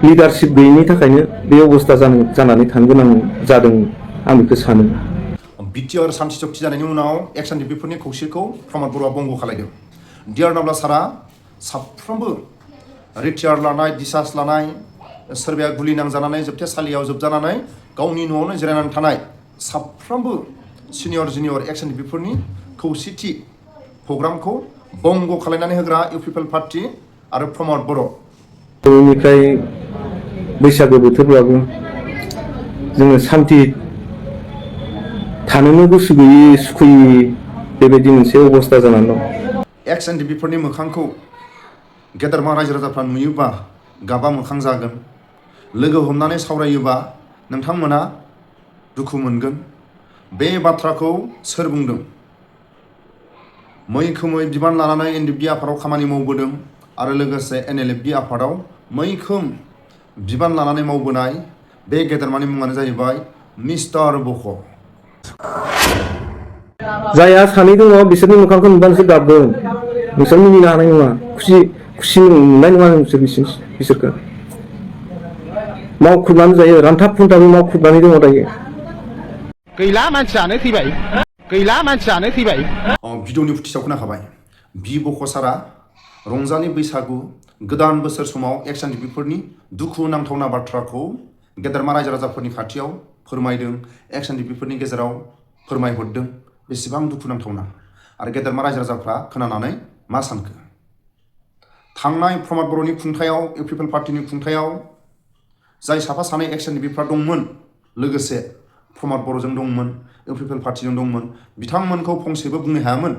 Leadership गैयैनि थाखायनो बे अबस्था जानानै थानो गोनां जादों आं बेखौ सानो। बिटिआर सान्थि चक्ति जानायनि उनाव एक्सन डिबिफोरनि खौसेखौ प्रमद बर'आ बंग खालायदों। डिआर नाब्ला सारा साफ्रोमबो रिटायार लानाय, डिसार्ज लानाय, सोरबाया गुलि नांजानानै जोबथेसालियाव जोबजानानै गावनि न'आवनो जिरायनानै थानाय साफ्रोमबो सिनियर जुनियर एक्सन डिबिफोरनि खौसेथि प्रग्रामखौ बंग खालायनानै होग्रा इउ पिपल पार्टी आरो प्रमद बर'। बेनिफ्राय बैसागो बोथोरब्लाबो जोङो सान्थि थानोनो गोसो गैयि सुखुयि बेबायदि मोनसे अबस्था जानानै दं। एक्सन डिबिफोरनि मोखांखौ गेदेरमा रायजो राजाफ्रा नुयोबा गाबा मोखां जागोन। लोगो हमनानै सावरायोबा नोंथांमोना दुखु मोनगोन। बे बाथ्राखौ सोर बुंदों? मैखोमै बिबान लानानै एनडिएफबि आफादाव खामानि मावबोदों आरो लोगोसे एनएलएफबि आफादाव मैखोम बिबान लानानै मावबोनाय बे गेदेरमानि मुङानो जाहैबाय मिस्टार बख'। जायहा सानै दङ बिसोरनि मोखांखौ नुबानोसो गाबगोन। नोंसोर मिनिनो हानाय नङा, खुसि नुनाय नङा नोंसोर बिसोरखौ। मावख्रुबनानै जायो, रानथाब खुन्थाबो मावख्रुबनानै दङ दायो। गैला मानसियानो थैबाय, गैला मानसियानो थैबाय। भिडिअनि फुटेजाव खोनाखाबाय। बि बख' सारा रंजालि बैसागु गोदान बोसोर समाव एक्सन डिबिफोरनि दुखु नांथावना बाथ्राखौ गेदेरमा रायजो राजाफोरनि खाथियाव फोरमायदों, एक्सन डिबिफोरनि गेजेराव फोरमायहरदों। बेसेबां दुखु नांथावना। आरो गेदेरमा रायजो राजाफ्रा खोनानानै मा सानखो? थांनाय प्रमद बर'नि खुंथायाव, इउ पिपल पार्टीनि खुंथायाव जाय साफा सानै एक्सन डिबिफ्रा दंमोन, लोगोसे प्रमद बर'जों दंमोन, इउ पिपल पार्टीजों दंमोन, बिथांमोनखौ फंसेबो बुंनो हायामोन।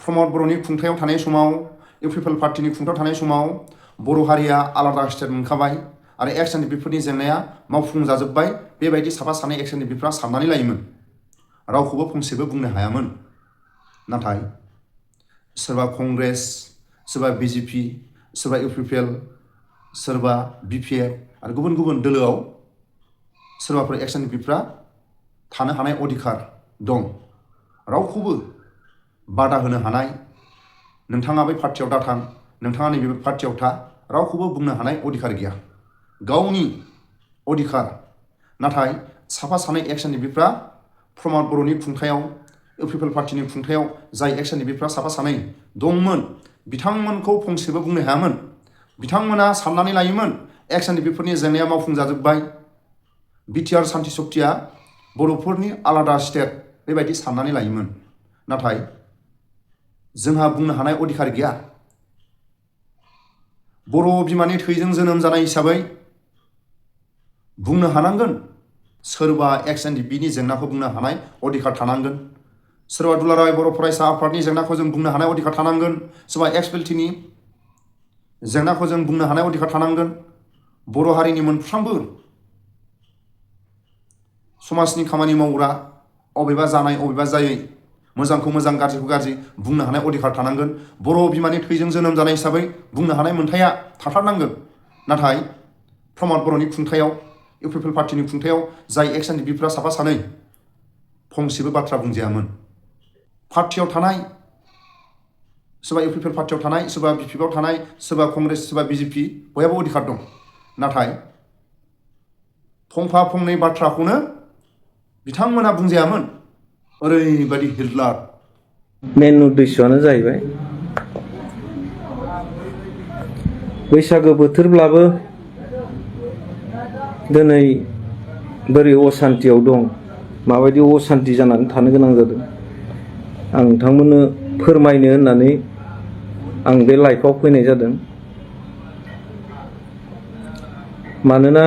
प्रमद बर'नि खुंथायाव थानाय समाव, इउ पिपल पार्टीनि खुंथायाव थानाय समाव बर' हारिया आलादा स्टेट मोनखाबाय आरो एक्सन डिबिफोरनि जेंनाया मावफुंजाजोब्बाय। बेबायदि साफा सानै एक्सन डिबिफ्रा साननानै लायोमोन। रावखौबो फंसेबो बुंनो हायामोन। नाथाय सोरबा कंग्रेस, सोरबा बिजेपि, सोरबा इउ पिपल, सोरबा बिपिएफ आरो गुबुन गुबुन दोलोआव सोरबाफोर एक्सन डिबिफ्रा थानो हानाय अधिकार दं। रावखौबो बादा होनो हानाय, नोंथाङा बै पार्टियाव दाथां, नोंथाङा नैबे पार्टियाव था, रावखौबो बुंनो हानाय अधिकार गैया। गावनि अधिकार। नाथाय साफा सानै एक्सन डिबिफ्रा प्रमद बर'नि खुंथायाव, इउ पिपल पार्टीनि खुंथायाव जाय एक्सन डिबिफ्रा साफा सानै दंमोन, बिथांमोनखौ फंसेबो बुंनो हायामोन। बिथांमोना साननानै लायोमोन एक्सन डिबिफोरनि जेंनाया मावफुंजाजोब्बाय, बिटिआर सान्थि चक्तिया बर'फोरनि आलादा स्टेट बेबायदि साननानै लायोमोन। नाथाय जोंहा बुंनो हानाय अधिकार गैया। बर' बिमानि थैजों जोनोम जानाय हिसाबै बुंनो हानांगोन। सोरबा एक्सन डिबिनि जेंनाखौ बुंनो हानाय अधिकार थानांगोन। सोरबा दुलाराय बर' फरायसा आफादनि जेंनाखौ जों बुंनो हानाय अधिकार थानांगोन। सोरबा एक्सपिएलटिनि जेंनाखौ जों बुंनो हानाय अधिकार थानांगोन। बर' हारिनि मोनफ्रोमबो समाजनि खामानि मावग्रा, अबेबा जानाय अबेबा जायै, मोजांखौ मोजां गाज्रिखौ गाज्रि बुंनो हानाय अधिकार थानांगोन। बर' बिमानि थैजों जोनोम जानाय हिसाबै बुंनो हानाय मोन्थाया थाथारनांगोन। नाथाय प्रमद बर'नि खुंथायाव, इउ पिपल पार्टीनि खुंथायाव जाय एक्सन डिबिफ्रा साफा सानै फंसेबो बाथ्रा बुंजायामोन। पार्टियाव थानाय, सोरबा इउ पिपल पार्टियाव थानाय, सोरबा बिपिएफआव थानाय, सोरबा कंग्रेस, सोरबा बिजेपि, बयहाबो अधिकार दं। नाथाय फंफा फंनै बाथ्राखौनो बिथांमोना बुंजायामोन। ओरैबायदि हिल्लार। मेन उद्देश्यआनो जाहैबाय बैसागो बोथोरब्लाबो दिनै बोरै असान्तियाव दं, माबायदि असान्ति जानानै थानो गोनां जादों, आं नोंथांमोननो फोरमायनो होननानै आं बे लाइफआव फैनाय जादों। मानोना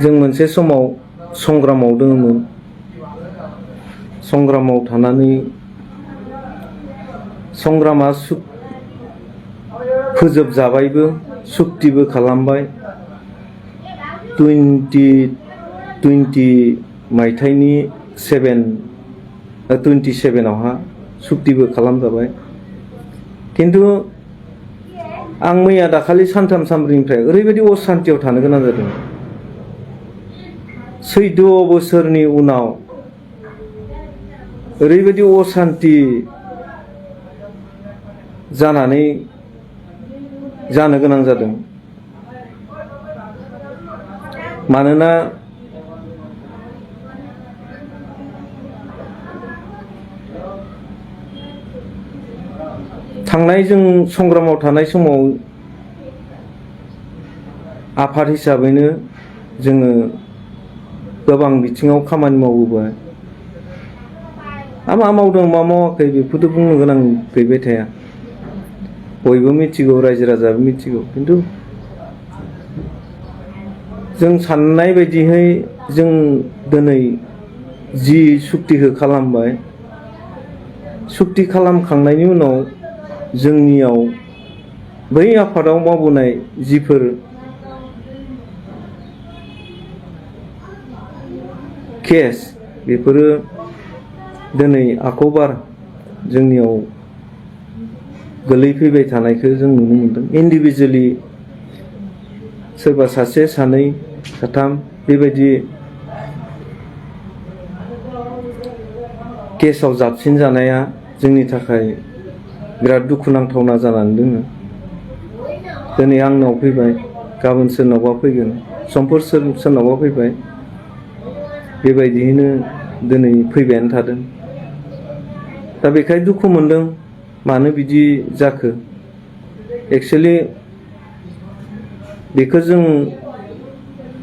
जों मोनसे समाव संग्रामाव दङमोन। संग्रामाव थानानै संग्रामा फोजोबजाबायबो, सुक्तिबो खालामबाय। 2020 मायथाइनि 27आवहा सुक्तिबो खालामजाबाय। खिन्थु आं मैया दाखालि सानथाम सानब्रैनिफ्राय ओरैबायदि असान्तियाव थानो गोनां जादों। 14 बोसोरनि उनाव ओरैबायदि असान्ति जानानै जानो गोनां जादों। मानोना थांनाय जों संग्रामाव थानाय समाव आफाद हिसाबैनो जोङो गोबां बिथिङाव खामानि मावबोबाय। मा मावदों मा मावाखै बेखौथ' बुंनो गोनां गैबाय थाया, बयबो मिथिगौ, रायजो राजाबो मिथिगौ। खिन्थु जों साननाय बायदियै जों दिनै जि सुक्तिखौ खालामबाय, सुक्ति खालामखांनायनि उनाव जोंनियाव बै आफादाव मावबोनाय जिफोर केस, बेफोरो दिनै आखबार जोंनियाव गोलैफैबाय थानायखौ जों नुनो मोनदों। इन्डिभिजुवेलि सोरबा सासे, सानै, साथाम बेबायदि केसाव जाबसिन जानाया जोंनि थाखाय बिराद दुखुनांथावना जानानै दङ। दिनै आंनाव फैबाय, गाबोन सोरनावबा फैगोन, समफोर सोरनावबा फैबाय, बेबायदियैनो दिनै फैबायानो थादों। दा बेखाय दुखु मोनदों, मानो बिदि जाखो। एक्सुवेलि बेखौ जों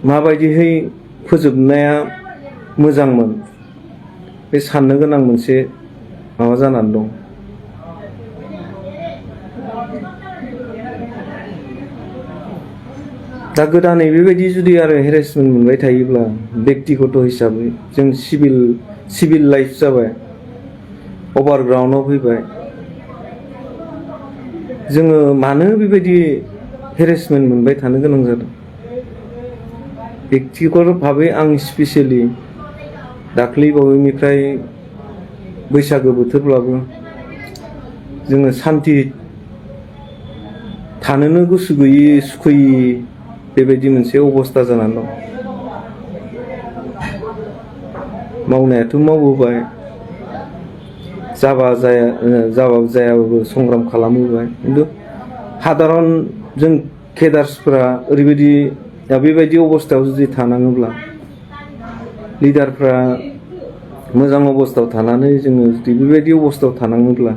माबायदिहै फोजोबनाया मोजांमोन, बे साननो गोनां मोनसे माबा जानानै दं। दा गोदानै बेबायदि जुदि आरो हेरेसमेन्ट मोनबाय थायोब्ला, बेक्तिगत हिसाबै जों सिभिल लाइफ जाबाय, अभारग्राउन्डआव फैबाय, जोङो मानो बेबायदि हेरेसमेन्ट मोनबाय थानो गोनां जादों। बेक्तिगत भाबै आं स्पेसियेलि दाख्लै बावैनिफ्राय बैसागो बोथोरब्लाबो जोङो सान्ति थानोनो गोसो गैयि, सुखुयि बेबायदि मोनसे अबस्था जानानै दं। मावनायाथ' मावबोबाय, जाबाबो जायाबाबो संग्राम खालामबोबाय। खिन्थु साधारन जों केडार्सफोरा ओरैबायदि बेबायदि अबस्थायाव जुदि थानाङोब्ला, लिडारफ्रा मोजां अबस्थायाव थानानै जोङो जुदि बेबायदि अबस्थायाव थानाङोब्ला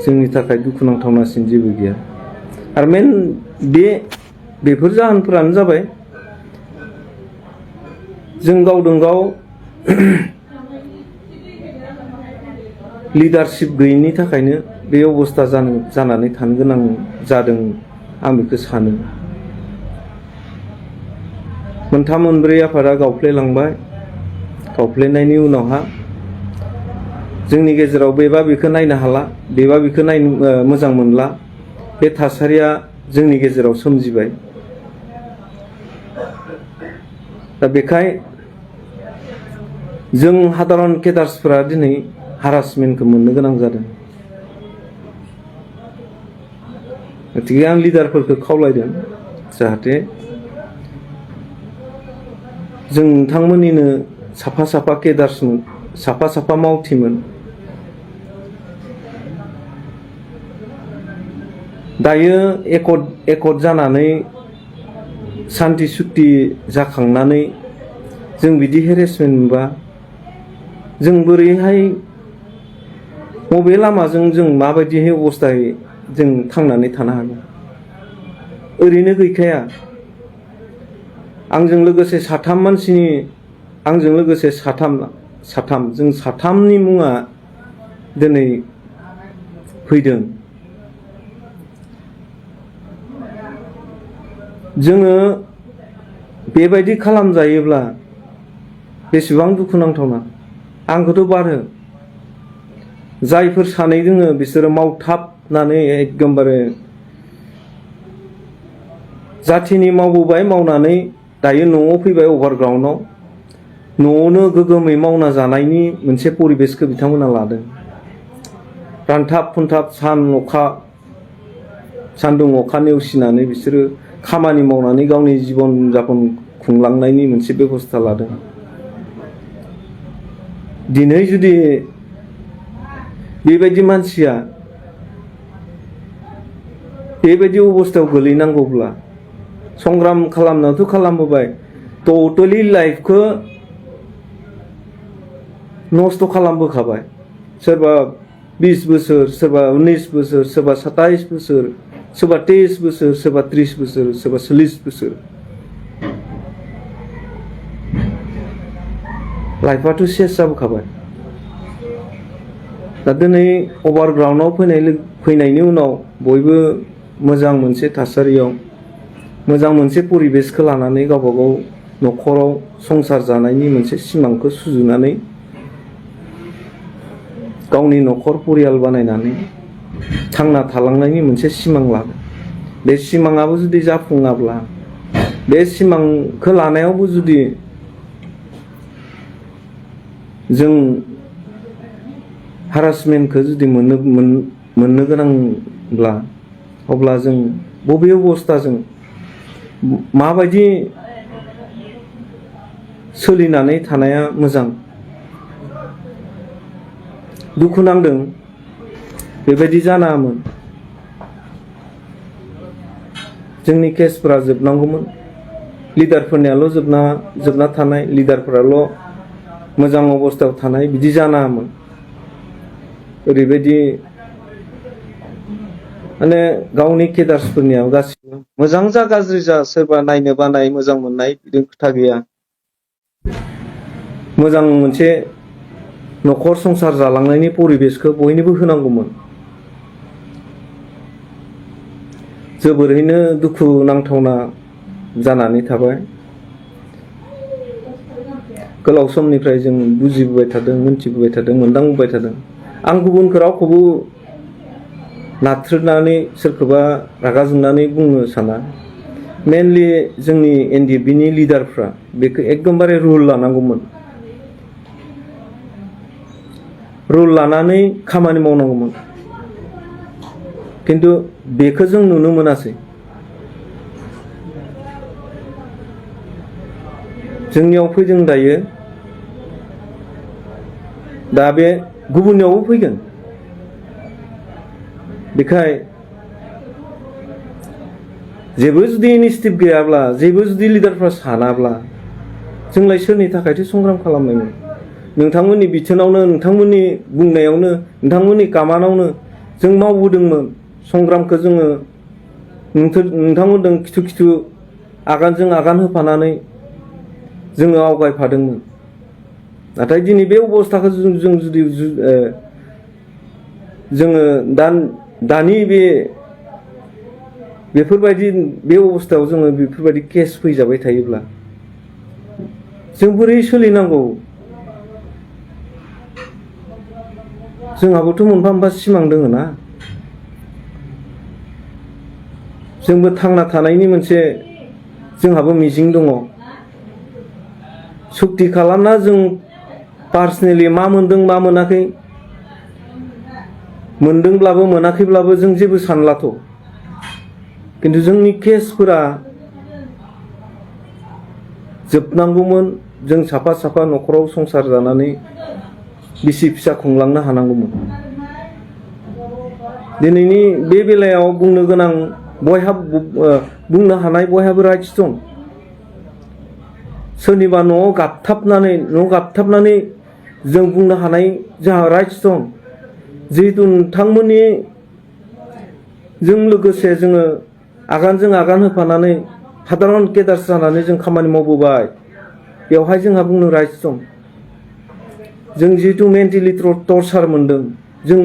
जोंनि थाखाय दुखुनांथावनासिन जेबो गैया। आरो बेफोर जाहोनफोरानो जाबाय जों गावजों गाव लिडारशिप गैयिनि थाखायनो बे अबस्था जानानै थानो गोनां जादों, आं बेखौ सानो। मोनथाम मोनब्रै आफादा गावफ्लेलांबाय, गावफ्लेनायनि उनावहा जोंनि गेजेराव बेबा बेखौ नायनो हाला, बेबा बेखौ नायनो मोजां मोनला, बे थासारिया जोंनि गेजेराव सोमजिबाय। दा बेखाय जों साधारन केडार्सफोरा दिनै हारासमेन्टखौ मोननो गोनां जादों। गतिके आं लिडारफोरखौ खावलायदों, जाहाथे जों नोंथांमोननिनो साफा साफा केडार्समोन, साफा साफा मावथिमोन, दायो एकद जानानै सान्ति सुक्ति जाखांनानै जों बिदि हेरेसमेन्ट मोनबा जों बोरैहाय, बबे लामाजों जों माबायदिहाय अबस्थायै जों थांनानै थानो हागोन। ओरैनो गैखाया। आंजों लोगोसे साथाम जों साथामनि मुङा दिनै फैदों। जोङो बेबायदि खालामजायोब्ला बेसेबां दुखुनांथावना। आंखौथ' बारहो, जायफोर सानै दोङो बिसोरो मावथाबनानै एकदमबारे जाथिनि मावबोबाय, मावनानै दायो न'आव फैबाय, अभारग्राउन्डआव न'आवनो गोगोमै मावना जानायनि मोनसे परिबेसखौ बिथांमोना लादों। रानथाब खुनथाब सान्दुं अखा नेवसिनानै बिसोरो खामानि मावनानै गावनि जिबन जापन खुंलांनायनि मोनसे बेबस्था लादों। दिनै जुदि बेबायदि मानसिया बेबायदि अबस्थायाव गोलैनांगौब्ला संग्राम खालामनायावथ' खालामबोबाय टटेलि लाइफखौ नस्थ' खालामबोखाबाय सोरबा 20 बोसोर सोरबा 19 बोसोर सोरबा 27 बोसोर सोरबा 23 बोसोर सोरबा 30 बोसोर सोरबा 40 बोसोर लाइफआथ' सेस जाबोखाबाय दा दिनै अभारग्राउन्डआव फैनायनि उनाव बयबो मोजां मोनसे थासारियाव मोजां मोनसे परिबेसखौ लानानै गावबा गाव न'खराव संसार जानायनि मोनसे सिमांखौ सुजुनानै गावनि न'खर परियाल बानायनानै थांना थालांनायनि मोनसे सिमां लादों बे सिमाङाबो जुदि जाफुङाब्ला बे सिमांखौ लानायावबो जुदि जों हारासमेन्टखौ जुदि मोननो गोनांब्ला अब्ला जों बबे अबस्थाजों माबायदि सोलिनानै थानाया मोजां दुखु नांदों बेबायदि जानाङामोन जोंनि केसफोरा जोबनांगौमोन लिडारफोरनियाल' जोबना थानाय लिडारफोराल' मोजां अबस्थायाव थानाय बिदि जानाङामोन ओरैबायदि माने गावनि केडार्सफोरनियाव गासिबो मोजां जा गाज्रि जा सोरबा नायनो बानाय मोजां मोननाय बिदि खोथा गैया मोजां मोनसे न'खर संसार जालांनायनि परिबेसखौ बयनोबो होनांगौमोन जोबोरैनो दुखु नांथावना जानानै थाबाय गोलाव समनिफ्राय जों बुजिबोबाय थादों मोनथिबोबाय थादों मोनदांबोबाय थादों आं गुबुनखौ रावखौबो नाथ्रोदनानै सोरखौबा रागा जोंनानै बुंनो साना मेनलि जोंनि एनडिएफबिनि लिडारफ्रा बेखौ एकदमबारे रुल लानांगौमोन रुल लानानै खामानि मावनांगौमोन किन्तु बेखौ जों नुनो मोनासै जोंनियाव फैदों दायो दा बे गुबुननियावबो फैगोन बेखाय जेबो जुदि इनिशिएटिभ गैयाब्ला जेबो जुदि लिडारफ्रा सानाब्ला जोंलाय सोरनि थाखायथो संग्राम खालामनायमोन नोंथांमोननि बिथोनावनो नोंथांमोननि बुंनायावनो नोंथांमोननि कामानावनो जों मावबोदोंमोन संग्रामखौ जोङो नोंथांमोनजों खिथु खिथु आगानजों आगान होफानानै जोङो आवगायफादोंमोन नाथाय दिनै बे अबस्थाखौ जों जुदि जोङो दानि बेफोरबायदि बे अबस्थायाव जोङो बेफोरबायदि केस फैजाबाय थायोब्ला जों बोरै सोलिनांगौ जोंहाबोथ' मोनफा मोनफा सिमां दङ ना जोंबो थांना थानायनि मोनसे जोंहाबो मिजिं दङ सुक्ति खालामना जों पार्सनेलि मा मोनदों मा मोनाखै मोनदोंब्लाबो मोनाखैब्लाबो जों जेबो सानलाथ' किन्तु जोंनि केसफोरा जोबनांगौमोन जों साफा साफा न'खराव संसार जानानै बिसि फिसा खुंलांनो हानांगौमोन दिनैनि बे बेलायाव बुंनो गोनां बुंनो हानाय बयहाबो राइट्स दं सोरनिबा न'आव गाबथाबनानै जों बुंनो हानाय जोंहा राइट्स दं जिहेतु नोंथांमोननि जों लोगोसे जोङो आगानजों आगान होफानानै साधारन केडार्स जानानै जों खामानि मावबोबाय बेवहाय जोंहा बुंनो राइट्स दं जों जिहेतु मेन्टेलि टर्चार मोनदों जों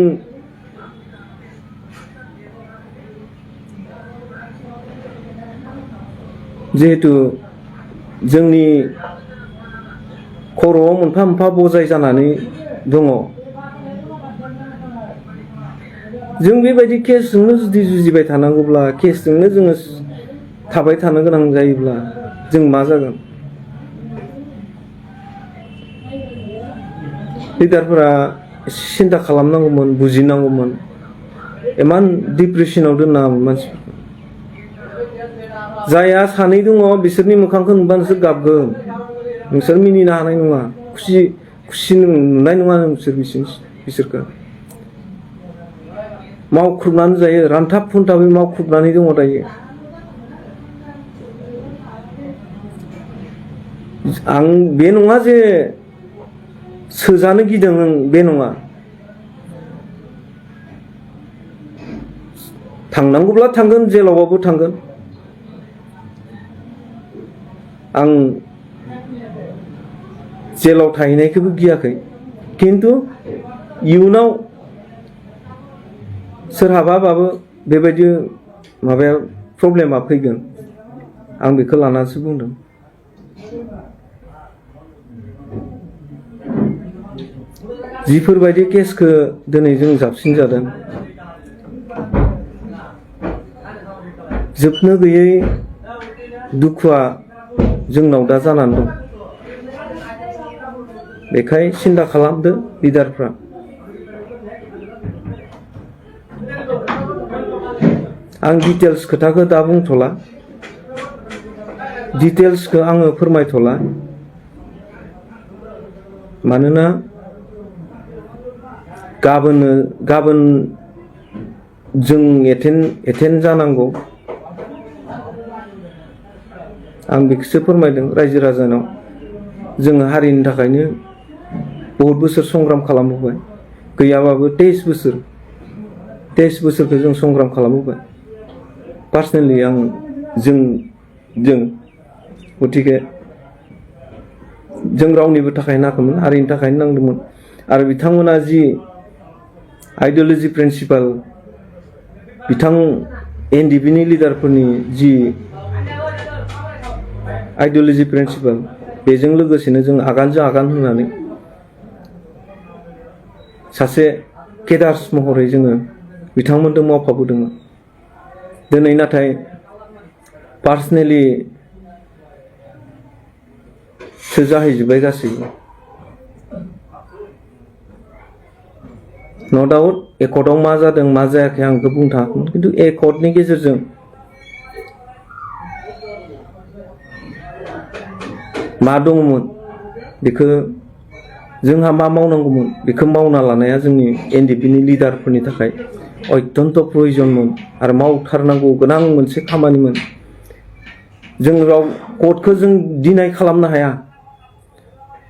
जिहेतु जोंनि खर'आव मोनफा मोनफा बजाय जानानै दङ जों बेबायदि केसजोंनो जुदि जुजिबाय थानांगौब्ला केसजोंनो जोङो थाबाय थानो गोनां जायोब्ला जों मा जागोन लिडारफोरा सिन्था खालामनांगौमोन बुजिनांगौमोन इमान डिप्रेसनाव दोननाङामोन मानसिफोरखौ जायहा सानै दङ बिसोरनि मोखांखौ नुबा नोंसोर गाबगोन नोंसोर मिनिनो हानाय नङा खुसि नुनाय नङा नोंसोर बिसोरखौ मावख्रुबनानै जायो, रानथाब फुनथाबै मावख्रुबनानै दङ दायो। आं बे नङा जे सोजानो गिदों, बे नङा। थांनांगौब्ला थांगोन, जेलावबाबो थांगोन। आं जेलाव थाहैनायखौबो गियाखै, खिन्थु इयुनाव सोरहाबाबाबो बेबायदि माबाया प्रब्लेमा फैगोन, आं बेखौ लानानैसो बुंदों। जिफोरबायदि केसखौ दिनै जों जाबसिन जादों, जोबनो गैयै दुखुआ जोंनाव दा जानानै दं। बेखाय सिन्था खालामदो लिडारफ्रा। आं डिटेल्स खोथाखौ दा बुंथ'ला, डिटेल्सखौ आङो फोरमायथ'ला, मानोना गाबोन जों एटेन्ड जानांगौ। आं बेखौसो फोरमायदों रायजो राजानाव। जोङो हारिनि थाखायनो बहुत बोसोर संग्राम खालामबोबाय, गैयाबाबो 23 बोसोरखौ जों संग्राम खालामबोबाय। पार्सनेलि जों गतिके जों रावनिबो थाखाय नाङाखैमोन, हारिनि थाखायनो नांदोंमोन। आरो बिथांमोना जि आइडिय'लजि प्रिन्सिपाल, बिथां एनडिपिनि लिडारफोरनि जि आइडिय'लजि प्रिन्सिपाल, बेजों लोगोसेनो जों आगानजों आगान होनानै सासे केडार्स महरै जोङो बिथांमोनजों मावफाबोदोंमोन। दिनै नाथाय पार्सनेलि सो जाहैजोब्बाय गासैबो। न' डाउट एकर्डआव मा जादों मा जायाखै आं बेखौ बुंनो थाङाखैमोन, खिन्थु एकर्डनि गेजेरजों मा दङमोन, बेखौ जोंहा मा मावनांगौमोन, बेखौ मावना लानाया जोंनि एनडिपिनि लिडारफोरनि थाखाय अत्यन्त प्रयजनमोन आरो मावथारनांगौ गोनां मोनसे खामानिमोन। जों कर्टखौ जों डिनाय खालामनो हाया,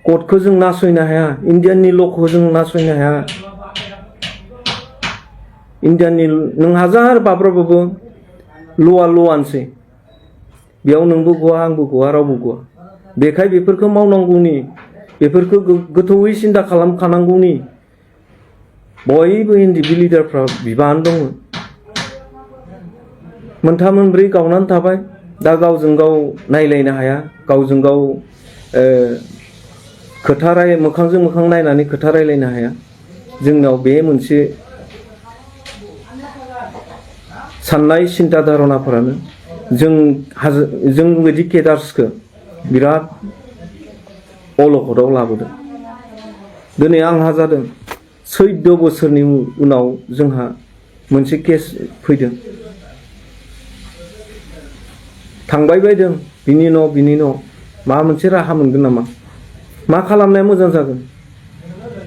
कर्टखौ जों नासयनो हाया, इण्डियाननि ल'खौ जों नासयनो हाया। इण्डियाननि नों हाजार बाब्राबाबो ल'आ ल'आनोसै, बेयाव नोंबो गवा आंबो गवा रावबो गवा। बेखाय बेफोरखौ मावनांगौनि, बेफोरखौ गोथौयै सिन्था खालामखानांगौनि बयबो एनडिपि लिडारफ्रा बिबान दङ। मोनथाम मोनब्रै गावनानै थाबाय, दा गावजों गाव नायलायनो हाया, गावजों गाव मोखांजों मोखां नायनानै खोथा रायलायनो हाया। जोंनाव बे मोनसे साननाय सिन्था धारणाफोरानो जों बायदि केडार्सखौ बिराद अलखदाव लाबोदों। दिनै आंहा जादों 14 बोसोरनि उनाव जोंहा मोनसे केस फैदों। थांबाय बायदों बिनि न' माबा मोनसे राहा मोनगोन नामा, मा खालामनाया मोजां जागोन,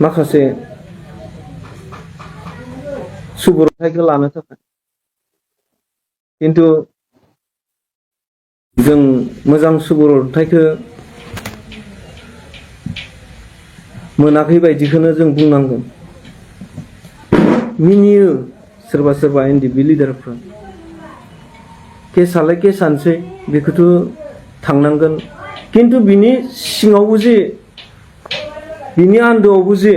माखासे सुबुरुनथाइखौ लानो थाखाय। खिन्थु जों मोजां सुबुरुनथाइखौ मोनाखै बायदिखौनो जों बुंनांगोन। मिनियो सोरबा एनडिपि लिडारफ्रा, केसालाय केसानोसै, बेखौथ' थांनांगोन। खिन्थु बिनि सिङावबो जे, बिनि आन्दोआवबो जे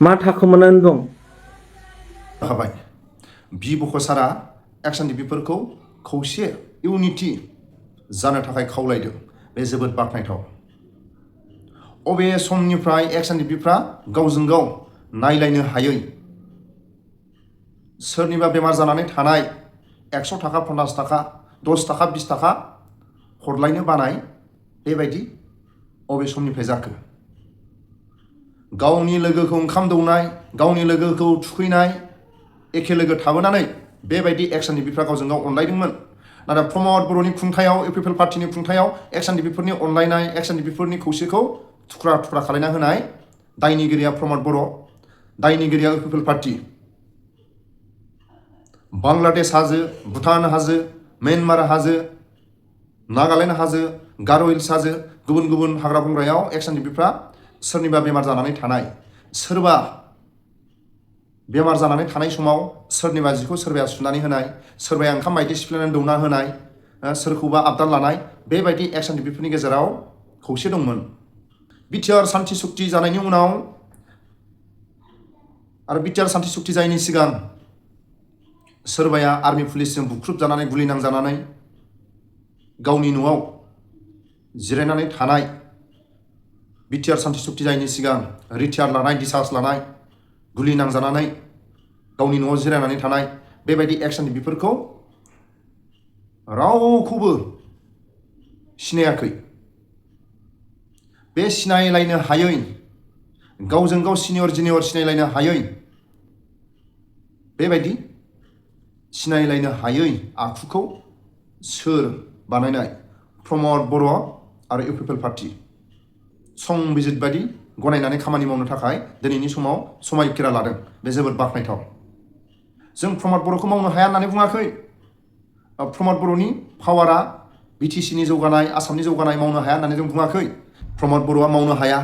मा थाखोमानानै दं। बि बख' सारा एक्स-एनडिपिफोरखौ खौसे इउनिटि जानो थाखाय खावलायदों। बे जोबोद बाख्नायथाव। अबे समनिफ्राय एक्स-एनडिपिफ्रा गावजों गाव नायलायनो हायै, सोरनिबा बेमार जानानै थानाय 100 थाखा 50 थाखा 10 थाखा 20 थाखा हरलायनो बानाय, बेबायदि अबे समनिफ्राय जाखो? गावनि लोगोखौ ओंखाम दौनाय, गावनि लोगोखौ थुखैनाय, एखे लोगो थाबोनानै बेबायदि एक्स-एनडिपिफ्रा गावजों गाव अनलायदोंमोन। नाथाय प्रमद बर'नि खुंथायाव, इउपिपिएल पार्टिनि खुंथायाव एक्स-एनडिपिफोरनि अनलायनाय, एक्स-एनडिपिफोरनि खौसेखौ थुख्रा थुख्रा खालायना होनाय दायनिगिरिया प्रमद बर', दायनिगिरिया इउपिपिएल पार्टि। बांलादेश हाजो, भुटान हाजो, म्यानमार हाजो, नागालेण्ड हाजो, गार' हिल्स हाजो, गुबुन गुबुन हाग्रा बंग्रायाव एक्सन जिबिफ्रा सोरनिबा बेमार जानानै थानाय, सोरबा बेमार जानानै थानाय समाव सोरनिबा जिखौ सोरबाया सुनानै होनाय, सोरबाया ओंखाम बायदि सिफ्लेनानै दौना होनाय, सोरखौबा आबदाल लानाय, बेबायदि एक्सन जिबिफोरनि गेजेराव खौसे दंमोन। बिटिआर सान्थि सुक्ति जानायनि उनाव आरो बिटिआर सान्थि सुक्ति जायैनि सिगां सोरबाया आर्मि पुलिसजों बुख्रुब जानानै गुलि नांजानानै गावनि न'आव जिरायनानै थानाय, बिटिआर सान्थि सुक्ति जायैनि सिगां रिटायार लानाय, डिसार्ज लानाय, गुलि नांजानानै गावनि न'आव जिरायनानै थानाय, बेबायदि एक्सन जिबिफोरखौ रावखौबो सिनायाखै। बे सिनायलायनो हायै, गावजों गाव सिनियर जुनियर सिनायलायनो हायै, बेबायदि सिनायलायनो हायै आखुखौ सोर बानायनाय? प्रमद बर' आरो इउपिपिएल पार्टी संबिजित बायदि गनायनानै खामानि मावनो थाखाय दिनैनि समाव समायखिरा लादों। बे जोबोद बाख्नायथाव। जों प्रमद बर'खौ मावनो हाया होननानै बुङाखै। प्रमद बर'नि पावारा बिटिसिनि जौगानाय, आसामनि जौगानाय मावनो हाया होननानै जों बुङाखै। प्रमद बर'आ मावनो हाया,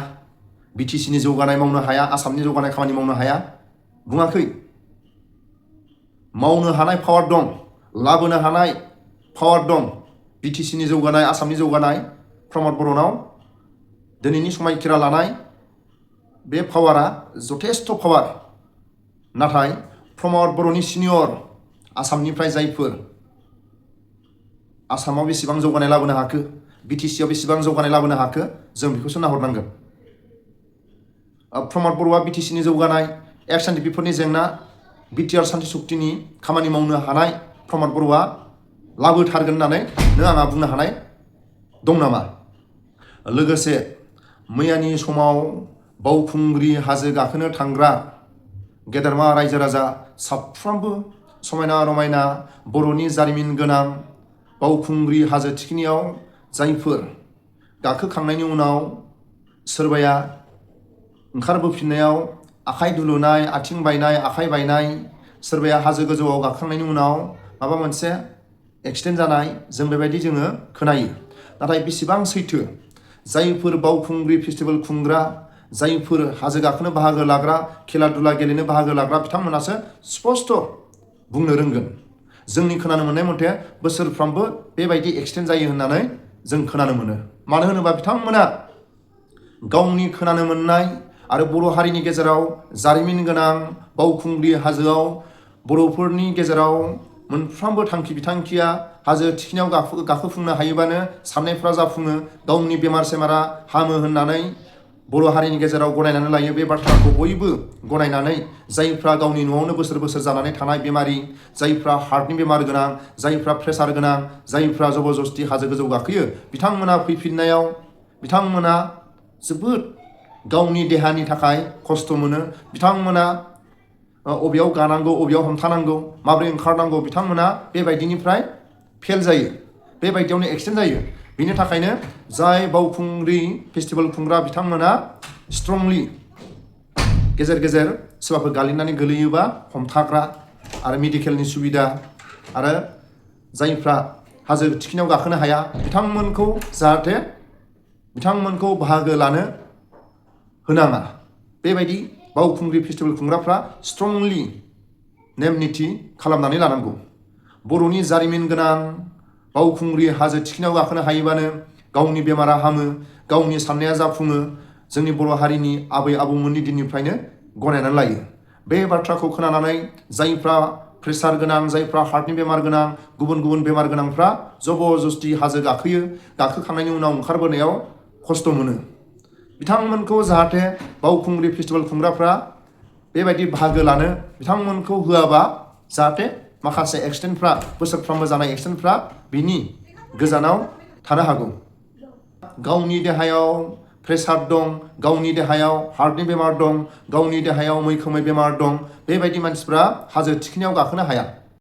बिटिसिनि जौगानाय मावनो हाया, आसामनि जौगानाय खामानि मावनो हाया बुङाखै। मावनो हानाय पावार दं, लाबोनो हानाय पावार दं। बिटिसिनि जौगानाय, आसामनि जौगानाय प्रमद बर'नाव दिनैनि समायखिरा लानाय बे पावारा जथेस्थ' पावार। नाथाय प्रमद बर'नि सिनियर आसामनिफ्राय जायफोर आसामाव बेसेबां जौगानाय लाबोनो हाखो, बिटिसिआव बेसेबां जौगानाय लाबोनो हाखो, जों बेखौसो नाहरनांगोन। प्रमद बर'आ बिटिसिनि जौगानाय, एक्सन जिबिफोरनि जेंना, बिटिआर सान्थि सुक्तिनि खामानि मावनो हानाय प्रमद बर'आ लाबोथारगोन होननानै नों आंहा बुंनो हानाय दं नामा? लोगोसे मैयानि समाव बावखुंग्रि हाजो गाखोनो थांग्रा गेदेरमा रायजो राजा साफ्रोमबो समायना रमायना बर'नि जारिमिन गोनां बावखुंग्रि हाजो थिखिनियाव जायफोर गाखोखांनायनि उनाव सोरबाया ओंखारबोफिननायाव आखाइ दुलुनाय, आथिं बायनाय, आखाइ बायनाय, सोरबाया हाजो गोजौआव गाखोखांनायनि उनाव माबा मोनसे एक्सिडेन्ट जानाय, जों बेबायदि जोङो खोनायो। नाथाय बेसेबां सैथो? जायफोर बावखुंग्रि फेस्टिभेल खुंग्रा, जायफोर हाजो गाखोनो बाहागो लाग्रा, खेला दुला गेलेनो बाहागो लाग्रा बिथांमोनासो स्पष्ट बुंनो रोंगोन। जोंनि खोनानो मोननाय मथे बोसोरफ्रामबो बेबायदि एक्सिडेन्ट जायो होननानै जों खोनानो मोनो। मानो होनोबा बिथांमोना गावनि खोनानो मोननाय आरो बर' हारिनि गेजेराव जारिमिन गोनां बावखुंग्रि हाजोआव बर'फोरनि गेजेराव मोनफ्रोमबो थांखि बिथांखिया हाजो थिखिनियाव गाखोफुंनो हायोबानो साननायफ्रा जाफुङो, गावनि बेमार सेमारा हामो होननानै बर' हारिनि गेजेराव गनायनानै लायो। बे बाथ्राखौ बयबो गनायनानै जायफ्रा गावनि न'आवनो बोसोर बोसोर जानानै थानाय बेमारि, जायफ्रा हार्टनि बेमार गोनां, जायफ्रा प्रेसार गोनां, जायफ्रा जबरदस्ति हाजो गोजौ गाखोयो, बिथांमोना फैफिननायाव बिथांमोना जोबोद गावनि देहानि थाखाय खस्थ' मोनो। बिथांमोना अबेयाव गानांगौ, अबेयाव हमथानांगौ, माबोरै ओंखारनांगौ, बिथांमोना बेबायदिनिफ्राय फेल जायो, बेबायदियावनो एक्सिडेन्ट जायो। बिनि थाखायनो जाय बावखुंग्रि फेस्टिभेल खुंग्रा बिथांमोना स्ट्रंलि गेजेर गेजेर सोरबाफोर गालिननानै गोलैयोबा हमथाग्रा आरो मेडिकेलनि सुबिदा आरो जायफ्रा हाजो थिखिनियाव गाखोनो हाया बिथांमोनखौ जाहाथे बिथांमोनखौ बाहागो लानो होनाङा, बेबायदि बावखुंग्रि फेस्टिभेल खुंग्राफ्रा स्ट्रंलि नेम निथि खालामनानै लानांगौ। बर'नि जारिमिन गोनां बावखुंग्रि हाजो थिखिनियाव गाखोनो हायोबानो गावनि बेमारा हामो, गावनि साननाया जाफुङो, जोंनि बर' हारिनि आबै आबौमोननि दिननिफ्रायनो गनायनानै लायो। बे बाथ्राखौ खोनानानै जायफ्रा प्रेसार गोनां, जायफ्रा हार्टनि बेमार गोनां, गुबुन गुबुन बेमार गोनांफ्रा जबरदस्ति हाजो गाखोयो, गाखोखांनायनि उनाव ओंखारबोनायाव खस्थ' मोनो, बिथांमोनखौ जाहाथे बावखुंग्रि फेस्टिभेल खुंग्राफ्रा बेबायदि बाहागो लानो बिथांमोनखौ होआबा जाहाथे माखासे एक्सिडेन्टफ्रा, बोसोरफ्रामबो जानाय एक्सिडेन्टफ्रा बिनि गोजानाव थानो हागौ। गावनि देहायाव प्रेसार दं, गावनि देहायाव हार्टनि बेमार दं, गावनि देहायाव मैखोमै बेमार दं, बेबायदि मानसिफ्रा हाजो थिखिनियाव गाखोनो हाया।